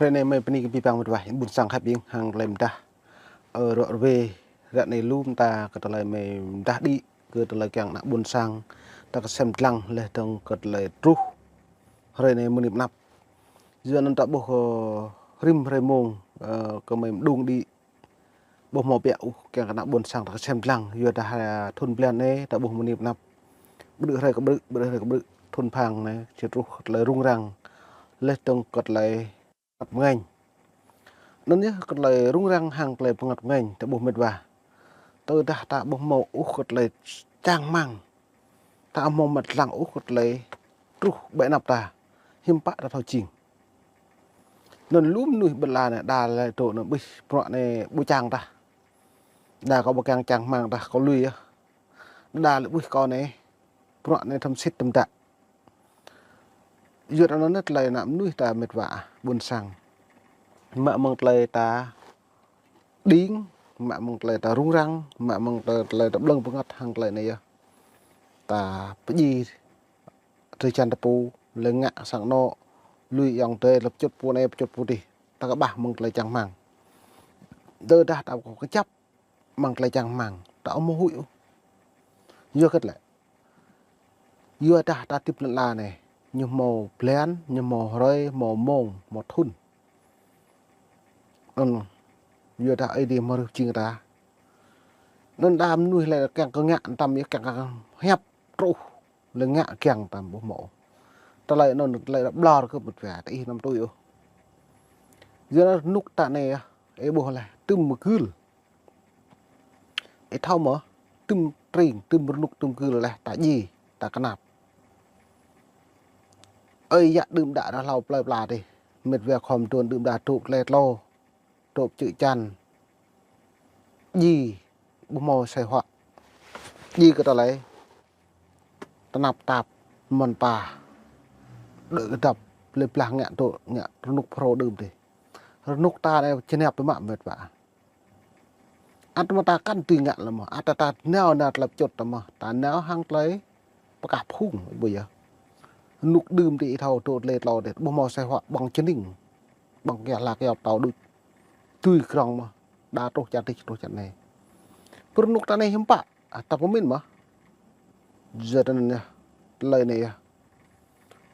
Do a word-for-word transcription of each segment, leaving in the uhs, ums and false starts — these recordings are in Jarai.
Hrơi anai mơi bơni kơ abih bang mĕt wa ƀôn sang khăp ƀing hăng tơlơi mơdah. Ơ, ră ruai, ră anai lŏm ta kơ tơlơi mơi mơdah đĭ, kơ tơlơi kiăng ană ƀôn sang ta kơsem lăng laih dơ̆ng kơ tơlơi truh hrơi anai mơni pơnăp. Yua anŭn ta ƀuh, ơ, rĭm hrơi mông, ơ, kơ mơi mơđung đĭ, ƀu hmâo ƀiă ôh kiăng kơ ană ƀôn sang ta kơsem lăng, yua dah, ơ, thun blan anai ta ƀuh mơni pơnăp. Brư̆ hrơi kơ brư̆, brư̆ hrơi kơ brư̆, thun phang anai či truh kơ tơlơi rŭng răng laih dơ̆ng kơ tơlơi bơngăt bơngañ. Anŭn yơh kơ tơlơi rŭng răng hăng tơlơi bơngăt bơngañ ta ƀuh mĕt wa. Tơdah ta ƀu hmâo ôh kơ tơlơi čang rơmang, ta ƀu hmâo mă lăng ôh kơ tơlơi truh ƀơi anăp ta, hiư̆m pă ta thâo jing. Anŭn lŏm mơnuih ƀơi lŏn anai đa lĕ dŏ anŭn ƀuh bruă anai ƀu čang tah. Đa kâo ƀu kiăng čang rơmang tah, kâo lui yơh. Đa lĕ ƀuh kâo anai, bruă anai tơm sĭt tơm đă. Yua anŭn tơlơi ană mơnuih ta mĕt wa ƀôn sang. Mă mơ̆ng tơlơi ta đing, mă mơ̆ng tơlơi ta rŭng răng, mă mơ̆ng tơlơi, tơlơi ta blơ̆ng bơngăt hăng tơlơi anai yơh. Ta pơdjai drơi jăn ta pô, lĕ ngă sang anŏ, lui ayŏng adơi, lăp čut pô anai, pơčut pô adih. Ta kơƀah mơ̆ng tơlơi čang rơmang. Tơdah ta kơ kơjăp mơ̆ng tơlơi čang rơmang, ta ƀu hmâo huĭ ôh. Yua hơget lĕ? Yua dah ta hơdip lŏn ala anai, ñu hmâo blan, ñu hmâo hrơi, hmâo mông, hmâo thun. Anŭn, yua dah Ơi Adai hmâo rơh jing ta. Anŭn đa mơnuih lĕ kiăng kơ ngă tơm yơh kiăng kơ hiăp truh, lĕ ngă kiăng tơm ƀu hmâo. Tơlơi anŭn tơlơi ƀlŏr kơ mĕt wa, ta ih anăm tui ôh. Yua anŭn rơnŭk ta anai yơh, ih ƀuh lĕ, tơm mơgưl. Ih thâo mơ̆, tơm tring, tơm rơnŭk, tơm gưl laih ta djai, ta kơnap. Ơi yă đưm đă ră hlâo plơi pla adih, mĕt wa khŏm dŏ đưm đă dŏ tơlơi tlô, dŏ pơčư̆ čan. Djai, ƀu hmâo asơi huă. Djai kơ tơlơi tơnap tap, mơ̆n pa. Đuaĭ kơdŏp, lĕ blah ngă dŏ, ngă rơnŭk phrâo đưm adih. Rơnŭk ta anai jơnap biă mă mĕt wa. Ăt mơ̆ ta kăn tui ngă lĕ mơ̆, ăt ta nao nao tơlơi pơčut ta mơ̆, ta nao hăng tơlơi pơkah phung, ƀu yơh. Rơnŭk đưm adih ih thâo dŏ tơlơi tlô adih, ƀu hmâo asơi huă ƀơ̆ng čơning, ƀơ̆ng kiăng lăk yŏp tâo đuč. Tui krŏng mơ̆, đa truh čar adih, truh čar anai. Pơ rơnŭk ta anai hiư̆m pă, ăt ta pơmĭn mơ̆. Yua anŭn yơh, tơlơi anai yơh.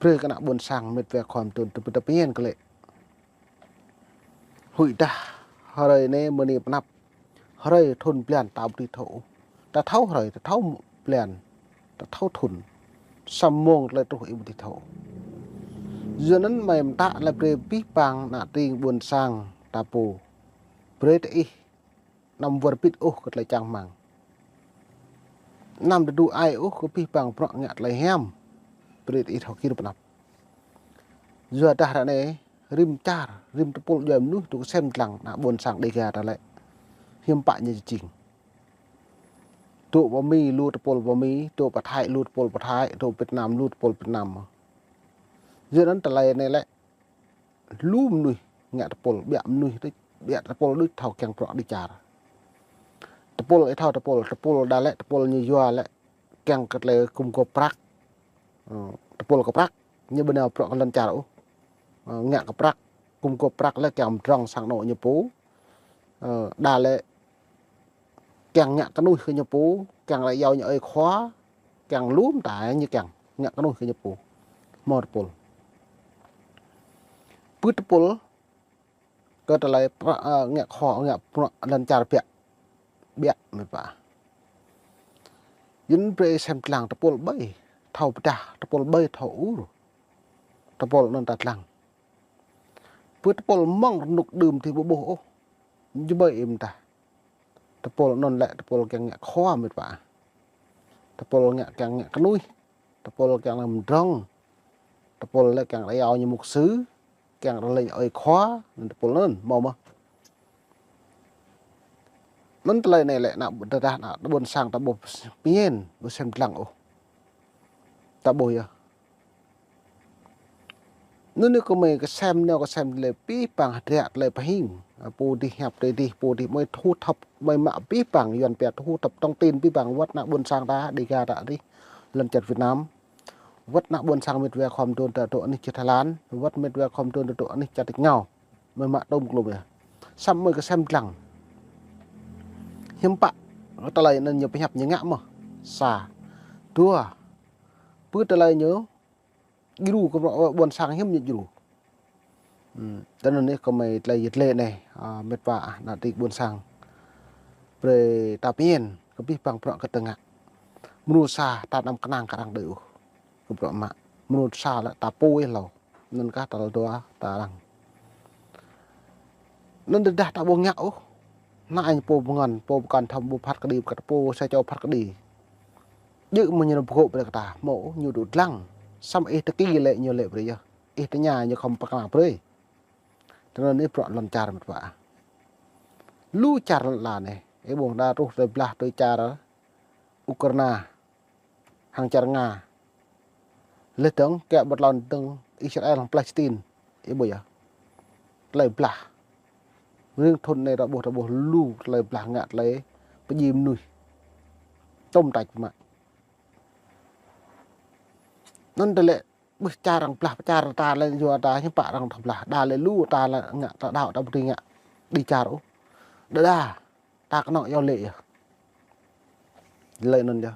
Brơi kơ ană ƀôn sang mĕt wa khŏm tŭ, tŭ, tŭ pơñen kơ lĕ. Huĭ dah, hrơi anai mơni pơnăp, hrơi thun blan ta ƀu dưi thâo. Ta thâo hrơi, ta thâo blan, ta thâo thun. Samơ̆ mông tơlơi truh ih ƀu dưi thâo. Yua anŭn mơi mơtă lĕ brơi abih bang ană tring ƀôn sang ta pô. Brơi tơ ih anăm wơr bĭt ôh kơ tơlơi čang rơmang. Anăm tơdu ai ôh kơ abih bang bruă ngă tơlơi hiam. Brơi tơ ih thâo gir pơnăp. Yua dah ră anai, rĭm čar, rĭm tơpul djuai mơnuih dŏ kơsem lăng ană ƀôn sang Dêga ta lĕ. Hiư̆m pă ñu jing. Dŏ pơ Mi lu tơpul pơ Mi, dŏ pơ Thái lu tơpul pơ Thái, dŏ Việt Nam lu tơpul Việt Nam. Yua anŭn tơlơi anai lĕ, lu mơnuih ngă tơpul, ƀiă mơnuih đôč, ƀiă tơpul đôč thâo kiăng bruă đĭ čar. Tơpul ih thâo tơpul, tơpul đa lĕ, tơpul ñu yua lĕ, kiăng kơ tơlơi gum gôp prăk. Ơ, tơpul kơ prăk, ñu ƀu nao bruă kơ lŏn čar ôh. Ơ, ngă kơ prăk, gum gôp prăk lĕ kiăng pơdrŏng sang anŏ ñu pô. Ơ, đa lĕ kiăng ngă kơnuih kơ ñu pô, kiăng ră iâu ñu ơi khua, kiăng lŏm ta ñu kiăng ngă kơnuih kơ ñu pô. Hmâo tơpul. Pơ tơpul, kơ tơlơi prăk, ơ, ngă khua, ngă bruă lŏn čar ƀiă. Ƀiă mĕt wa. Yua anŭn brơi sem lăng tơpul ƀơi, thâo pơdah, tơpul ƀơi thâo ur. Tơpul anŭn ta lăng. Pơ tơpul mơ̆ng rơnŭk đưm adih ƀu ƀuh ôh. Ñu ƀơi ih mơdah. Tơpul anŭn lĕ tơpul kiăng ngă khua mĕt wa. Tơpul ngă kiăng ngă kơnuih. Tơpul kiăng lăng pơdrŏng. Tơpul lĕ kiăng ră iâu ñu mục sư. Kiăng ră lĕ ơi khua. Anŭn tơpul anŭn, hmâo mơ̆. Anŭn tơlơi anai lĕ ană, tơdah ană ƀôn sang ta ƀu pơñen, ƀu sem lăng ôh. Ta ƀuh yơh. Anŭn ñu kơ mơi kơsem, nao kơsem tơlơi abih bang hơdră tơlơi pơhing. Pô adih hiăp tơ adih, pô adih mơi thu thập, mơi mă abih bang, Yuan pia thu thập thông tin abih bang wơ̆t ană ƀôn sang ta, Dêga ta adih, lŏn čar Việt Nam. Wơ̆t ană ƀôn sang mĕt wa khŏm dŏ ta dŏ anih čar Thái Lan, wơ̆t mĕt wa khŏm dŏ ta dŏ anih čar tač rơngiao. Mơi mă tôm klôm yơh. Samơ̆ mơi kơ sem lăng. Hiư̆m pă, tơlơi anŭn ñu pơhiăp ñu ngă mơ̆. Sa. Dua. Pơ tơlơi ñu djru kơ ƀôn sang hiư̆m ñu djru. Hmm, tơnŭn anai kơ mơi tơlơi yơh lĕ anai, a, mĕt wa, a, ană tring ƀôn sang. Brơi ta pơmĭn, kơ abih bang bruă kơ ta ngă. Mơnuih sa, ta anăm kơnang kơ arăng đơi ôh. Kơ bruă mă. Mơnuih sa lĕ ta pô yơh hlâo. Anŭn kah tal dua ta arăng. Anŭn tơdah ta ƀu ngă ôh. Anai pô pơngăn, pô pơkŏn thâo ƀu phat kơđi, pơkŏn pô sa čô phat kơđi. Djơ̆ mơ̆ ñu pơgô̆ brơi kơ ta, hmâo ôh ñu dŏ dlăng. Samơ̆ ih tơkĭ lĕ ñu lĕ brơi yơh. Ih tơña ñu khŏm pơkra brơi. Tơnŭn anai bruă lŏn čar mĕt wa. Lu čar lŏn ala anai, ih ƀuh đa truh tơlơi blah tui čar Ukraina. Hăng čar Nga. Lĕ dơ̆ng, kiăng ƀu tlôn dơ̆ng Israel hăng Palestine. Ih ƀuh yơh. Tơlơi blah. Rĭng thŭn anai ta ƀuh, ta ƀuh lu tơlơi blah ngă tơlơi pơdjai mơnuih. Tôm tač mă. Anŭn tơlơi ƀuh čar arăng blah, čar ta lĕ yua ta hiư̆m pă arăng thâo blah. Đa lĕ lu ta lĕ ngă, ta đaŏ, ta ƀu dưi ngă. Đĭ čar ôh. Đa đa. Ta kơnơ̆ng yua lĕ yơh. Lĕ anŭn yơh.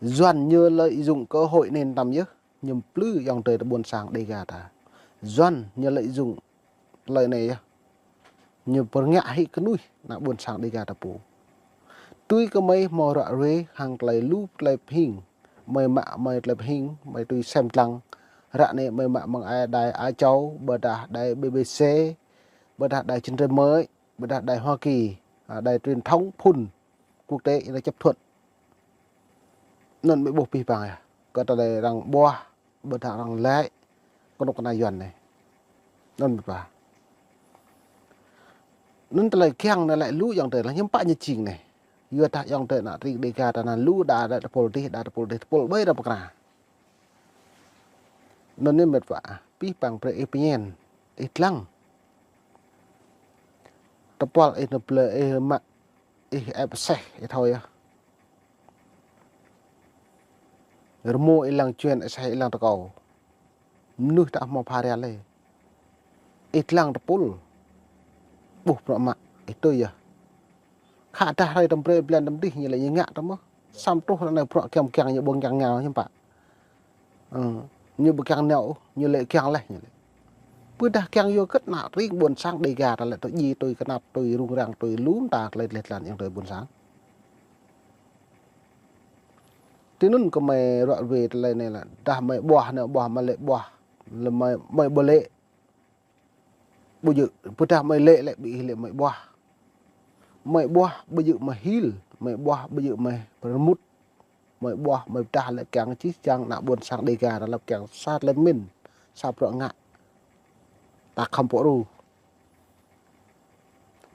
Yuan ñu lợi dụng cơ hội anai tăm yơh. Ñu plư ayŏng adơi ta ƀôn sang Đêga ta. Yuan ñu lợi dụng tơlơi anai yơh. Ñu pơrngă hĭ kơnuih ană ƀôn sang Đêga ta pô. Tui kơ mơi hmâo ră ruai hăng tơlơi lu tơlơi pơhing. Mơi mă mơi tơlơi pơhing, mơi tui sem lăng. Ră anai mơi mă mơ̆ng ai đài Á Châu, ƀôdah đài B B C, ƀôdah đài Chân Trời Mới, ƀôdah đài Hoa Kỳ, a, đài truyền thông phun quốc tế ñu chấp thuận. Anŭn mơi ƀuh abih bang yơh. Kơ tơlơi arăng ƀuah, ƀôdah arăng lĕ, kơnuk kơna Yuan anai. Anŭn mĕt wa. Anŭn tơlơi kiăng anai lĕ lu ayŏng adơi lĕ hiư̆m pă ñu jing anai. Yua dah ayŏng adơi ană tring Đêga ta anŭn lu đa, đa tơpul dih, đa tơpul dih, tơpul ƀơi arăng pơkra. Anŭn anai mĕt wa, abih bang brơi ih pơmĭn, ih dlăng. Tơpul ih nao blơi, ih mă, ih ĕp seh, ih thâo yơh. Rơmô ih lăng čuên, ih seh ih lăng tơkâo. Mơnuih ta hmâo pha ria lĕ. Ih dlăng tơpul. Ƀuh bruă mă, ih tui yơh. Khă dah hrơi tăm brơi blan tăm dih ñu lĕ ñu ngă tăm mơ̆. Samơ̆ truh ră anai bruă kiăng kiăng ñu ƀơ̆ng kiăng ngă hiư̆m pă. Ơ, ñu ƀu kiăng nao ôh, ñu lĕ kiăng leh ñu lĕ. Ƀôdah kiăng yua kơ ană tring ƀôn sang Đêga ta lĕ tui djai, tui kơnăp, tui rŭng răng, tui lŏm ta tơlơi leh tlan ayŏng adơi ƀôn sang. Tui anŭn kơ mơi ră ruai tơlơi anai lĕ, dah mơi ƀuah anai ƀuah mơi lĕ ƀuah, lĕ mơi, mơi ƀu lĕ. Ƀu djơ̆, ƀôdah mơi lĕ lĕ ƀing ih lĕ mơi ƀuah. Mơi ƀuah ƀu djơ̆ mơi hil, mơi ƀuah ƀu djơ̆ mơi pơrơmut. Mơi ƀuah mơi pơdah lĕ kiăng čih čang ană ƀôn sang Đêga ta lăp kiăng sa tơlơi pơmĭn, sa bruă ngă. Ta khŏm pơru.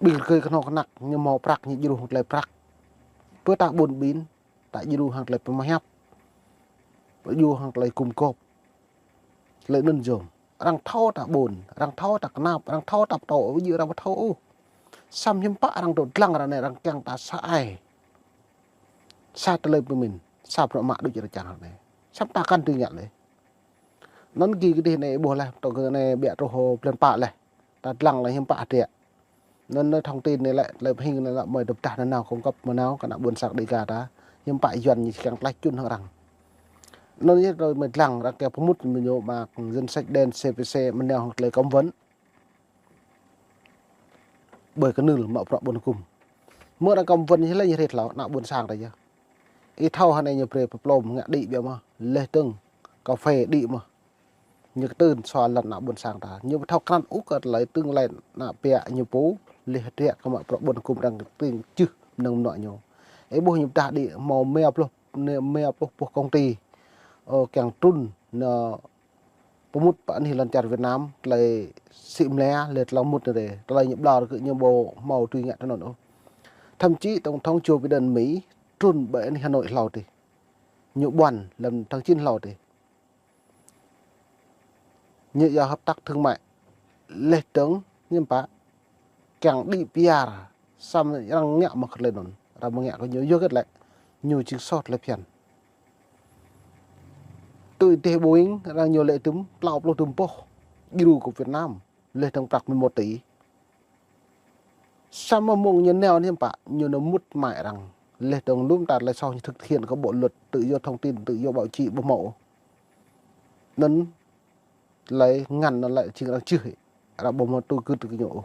Ƀing rơgơi kơnơ̆ng kơnăk ñu hmâo prăk ñu djru hăng tơlơi prăk. Pơ ta ƀun ƀin, ta djru hăng tơlơi pơmơhiăp. Djru hăng tơlơi gum gôp. Tơlơi anŭn yơh. Arăng thâo ta ƀun, arăng thâo ta kơnăp, arăng thâo ta pơtô, ƀu djơ̆ arăng ƀu thâo ôh. Samơ̆ hiư̆m pă arăng dŏ dlăng ră anai arăng kiăng ta sa ai. Sa tơlơi pơmĭn, sa bruă mă đôč rơčang ră anai. Samơ̆ ta kăn tui ngă lĕ. Anŭn gih kơdih anai ƀuh leh, tŏ kơ anai ƀiă truh blan pă leh. Ta dlăng leh hiư̆m pă hơdră. Anŭn anai thông tin anai lĕ, tơlơi pơhing anai lĕ mơi dŏ pơdah nanao kông kăp mơnao kơ ană ƀôn sang Đêga ta. Hiư̆m pă Yuan ñu kiăng tlaih čun hăng arăng. Anŭn yơh tơlơi mơi dlăng arăng kiăng pơmŭt mơ̆ ñu mă danh sách đen C P C mơnao hăng tơlơi cấm vận. Ƀơi kơnưl mă bruă ƀun hơkŭm. Mơ̆ arăng cấm vận ñu lĕ ñu hrĕt hlâo ană ƀôn sang ta yơh. Ih thâo hơnai ñu brơi pơplôm ngă đĭ biă mơ̆. Leh dơ̆ng, kơphê đĭ mơ̆. Ñu kơtưn sua lŏn ană ƀôn sang ta. Ñu ƀu thâo krăn ôh kơ tơlơi tương lai ană ƀiă ñu pô, leh hơdră kơ mă bruă ƀun hơkŭm arăng tring čưh mơnơ̆ng mơnuă ñu. Ih ƀuh ñu pơdah đĭ hmâo rơma pluh, rơma pluh boh công ty. Ơ, kiăng trŭn, ñu pơmŭt pơ anih lŏn čar Việt Nam, tơlơi sĭ mơlĕ, leh tơlơi mŭt anai rai. Tơlơi ñu ƀlŏr kơ ñu ƀu hmâo tui ngă tơnŭn ôh. Thậm chí Tổng thống Joe Biden Mi trŭn ƀơi anih Hà Nội hlâo adih. Ñu ƀuăn lăm tháng chín hlâo adih. Ñu yua hợp tác thương mại. Leh dơ̆ng, ñu pă kiăng đĭ piar, samơ̆ arăng ngă mă kơ tơlơi anŭn. Arăng mă ngă kơ ñu yua kơ lĕ, ñu jing soh tơlơi phiăn. Tui dêh Boeing, arăng ñu lĕ dŭm, klâo pluh dŭm boh, djru kơ Việt Nam. laih dơ̆ng prăk mười một tỷ. Samơ̆ mơ̆ng ñu nao anai pă, ñu nao mŭt mai arăng. Laih dơ̆ng lŏm ta tơlơi soh ñu thực hiện kơ bộ luật tự do thông tin, tự do báo chí ƀu hmâo. Anŭn tơlơi ngăn anŭn lĕ jing arăng čih, arăng ƀu hmâo tui gưt kơ ñu ôh.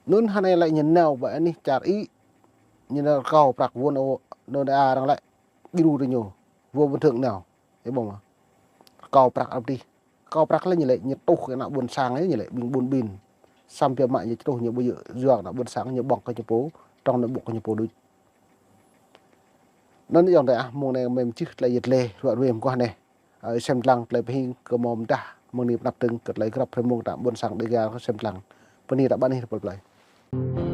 Anŭn hơnai lĕ ñu nao ƀơi anih čar Ih, ñu nao rơkâo prăk wơ̆n ôh, anŭn arăng lĕ djru tơ ñu, wơ̆n bình thường nao. Ih ƀuh mơ̆? Rơkâo prăk arăng pơdih. Rơkâo prăk lĕ ñu lĕ ñu tuh kơ ană ƀôn sang ñu lĕ ƀing ƀun ƀin. Samơ̆ biă mă ñu tuh ñu ƀu djơ̆ yua kơ ană ƀôn sang ñu ƀơ̆ng kơ ñu pô, trong anŭn ƀơ̆ng kơ ñu pô đôč. Anŭn ayŏng adơi ah, mơ̆ng anai mơ̆n čih tơlơi yet lĕ, ruă ruê mơguah anai. Ơ, sem lăng tơlơi pơhing kơ mơ̆ mơdah, mơ̆ng anai pơnăp tơ̆ng kơ tơlơi grăp hrơi mơ̆ng ta ƀôn sang Dêga sem lăng. Bơni ta ƀăn anih tơpul plơi.